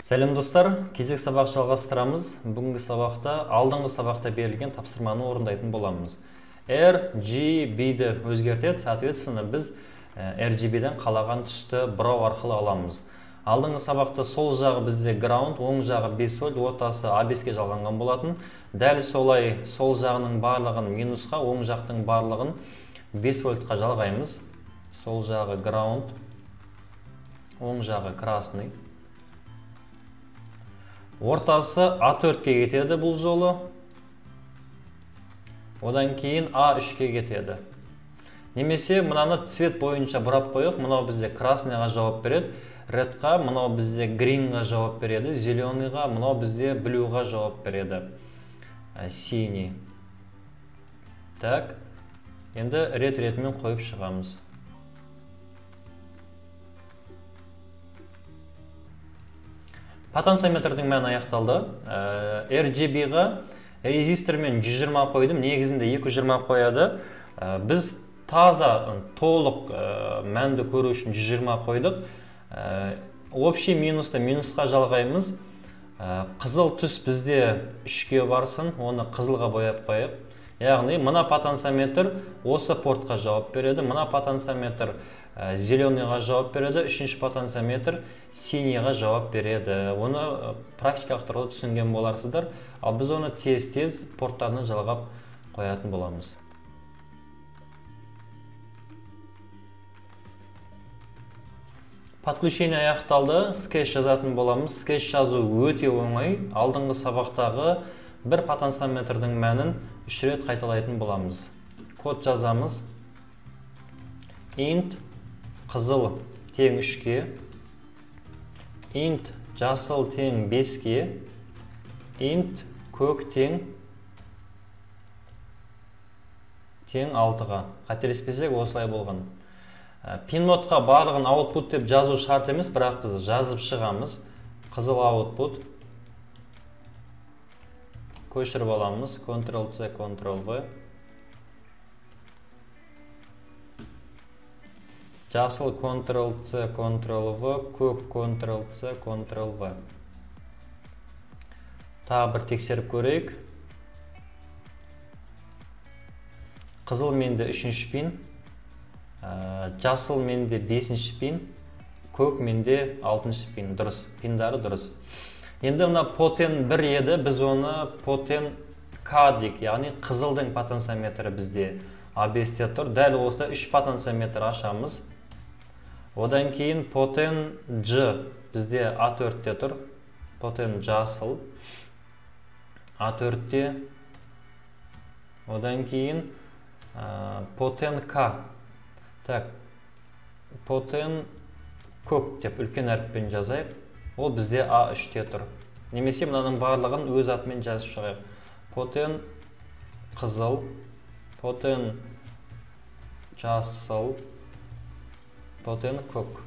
Сәлем достар, кезек сабақ жалғастырамыз. Бүгінгі сабақта алдыңғы сабақта берілген тапсырманы орындайтын боламыз. RGB-ді өзгертеді, соответственно біз RGB-ден қалаған түсті бұрау арқылы аламыз. Алдыңғы сабақта сол жағы бізде ground, оң жағы 5 вольт, ортасы А5-ке жалғанған болатын. Дәл солай сол жағының барлығын минусқа, оң жақтың барлығын 5 вольтқа жалғаймыз. Сол жағы ground, оң жағы красный. Ортасы А4-ке кетеді бұл жолы. Одан кейін А3-ке кетеді. Немесе мынаны цвет бойынша бұрап қойық. Мынау бізде красныйға жауап береді, редқа, мынау бізде гринға жауап береді, зеленыйға, мынау бізде блюға жауап береді. Синий. Так, енді рет-ретімен қойып шығамыз. Потенциометрдің мәні аяқталды. RGB-ға резистормен 120 қойдым, негізінде 220 қояды. Біз таза, толық мәнді көру үшін 120 қойдық. Общий минусты минусқа жалғаймыз. Қызыл түс бізде 3-ке барсын, оны қызылға бояп қойып. Яғни мына потенциометр осы портқа жауап береді, мына потенциометр зеленыйға жауап береді, үшінші потенциометр синийға жауап береді. Оны практикалық тұрғыда түсінген боларсыздар. Ал біз оны тез-тез порттарына жалғап қоятын боламыз. Подключение аяқталды. Скетч жазатын боламыз. Скетч жазу өте оңай. Алдыңғы сабақтағы бір потенциометрдің мәнін 3 рет қайталайтын боламыз. Код жазамыз. Int қызыл тең 3-ке, int жасыл тең 5-ке, int көк тең 6-ға. Қателеспесек осылай болған. Пинмодқа барлығын output деп жазу шарт емес, бірақ біз жазып шығамыз. Қызыл output. Көшіріп аламыз. Ctrl-C, Ctrl-V. Жасыл Ctrl-C, Ctrl-V, көк Ctrl-C, Ctrl-V. Тағы бір тексеріп көрейік. Қызыл менде 3-ші пин, жасыл менде 5-ші пин, көк менде 6-шы пин. Дұрыс, пиндары дұрыс. Енді мына потен 1 еді, біз оны потен К дейік, яғни қызылдың потенциометрі бізде А5-те тұр. Дәл осылай 3 потенциометр ашамыз. Одан кейін потен Ж бізде А4-те тұр. Потен жасыл А4-те. Одан кейін потен К. Так, потен көк деп үлкен әріппен жазайық. Ол бізде А3-те тұр. Немесе мынаның барлығын өз атымен жазып шығайық. Потен қызыл, потен жасыл, потен көк.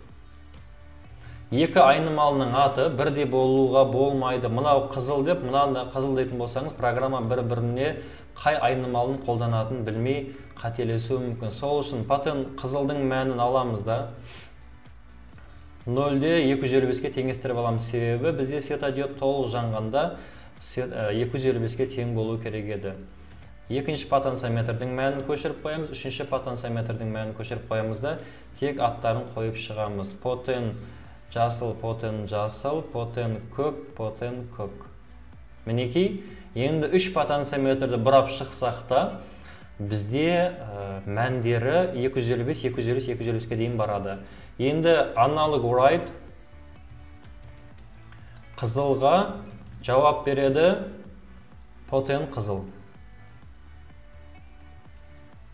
Екі айнымалының аты бірдей болуға болмайды. Мынау қызыл деп, мынаны қызыл дейтін болсаңыз, программа бір-біріне қай айнымалын қолданатынын білмей қателесуі мүмкін. Сол үшін потен қызылдың мәнін аламыз да 0-де 255-ке теңестіріп аламыз. Себебі бізде светодиод толық жанғанда 255-ке тең болу керек еді. Екінші потенциометрдің мәнін көшіріп қоямыз, үшінші потенциометрдің мәнін көшіріп қоямыз да тек аттарын қойып шығамыз. Потен жасыл, потен жасыл, потен көк, потен көк. Мінекей, енді 3 потенциометрді бұрап шықсақ та бізде мәндері 255, 255, 255-ке дейін барады. Енді analog write қызылға жауап береді потен қызыл.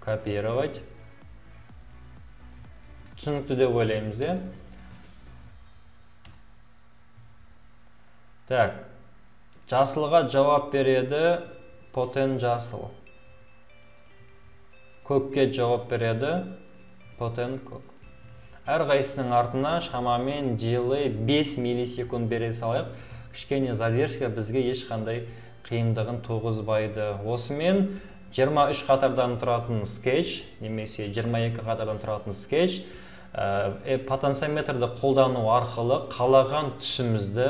Копировать. Түсінікті деп ойлаймыз, е? Так, жасылға жауап береді потен жасыл. Көкке жауап береді потен көк. Әрқайсысының артына шамамен delay 5 миллисекунд бере салайық. Кішкене задержка бізге ешқандай қиындығын туғызбайды. Осымен 23 қатардан тұратын скетч, немесе 22 қатардан тұратын скетч, потенциометрді қолдану арқылы қалаған түсімізді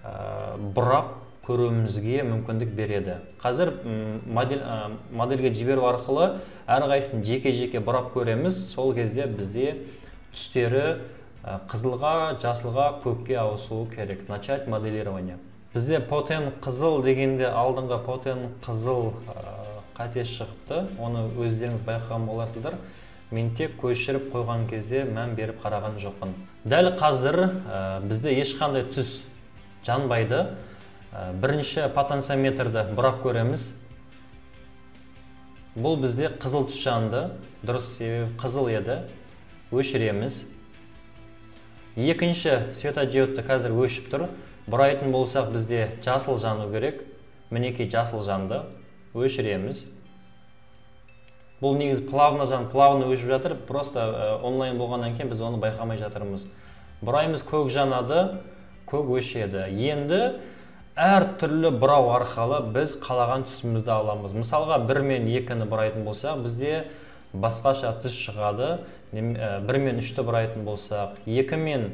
бұрап көруімізге мүмкіндік береді. Қазір модельге жіберу арқылы әрқайсысын жеке-жеке бұрап көреміз. Сол кезде бізде түстері қызылға, жасылға, көкке ауысуы керек. Начать моделирование. Бізде потен қызыл дегенде алдыңғы потен қызыл қате шығыпты. Оны өздеріңіз байқаған боларсыздар. Мен тек көшіріп қойған кезде мән беріп қараған жоқпын. Дәл қазір бізде ешқандай түс жанбайды. Бірінші потенциометрді бұрап көреміз. Бұл бізде қызыл түс жанды. Дұрыс, себебі қызыл еді. Өшіреміз. Екінші светодиодты қазір өшіп тұр. Бұрайтын болсақ бізде жасыл жану керек. Мінекей жасыл жанды. Өшіреміз. Бұл негізі плавно жан, плавно өшіп жатыр. Просто онлайн болғаннан кейін біз оны байқамай жатырмыз. Бұраймыз, көк жанады, көк өшеді. Енді әр түрлі бұрау арқылы біз қалаған түсімізді аламыз. Мысалға 1 мен 2-ні бұрайтын болсақ, бізде басқаша түс шығады. 1 мен 3-ті бұрайтын болсақ, 2 мен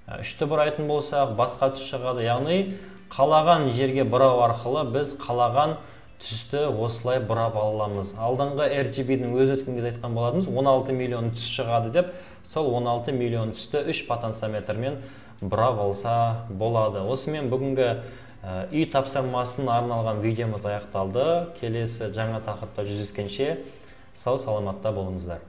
3-ті бұрайтын болсақ, басқа түс шығады. Яғни қалаған жерге бұрау арқылы біз қалаған түсті осылай бұрап аламыз. Алдыңғы RGB-дің өзі өткен кезде айтқан болатынбыз, 16 миллион түс шығады деп, сол 16 миллион түсті 3 потенциометрмен бұрап алса болады. Осымен бүгінгі үй тапсырмасын арналған видеомыз аяқталды. Келесі жаңа тақырыпта жүздескенше сау саламатта болыңыздар.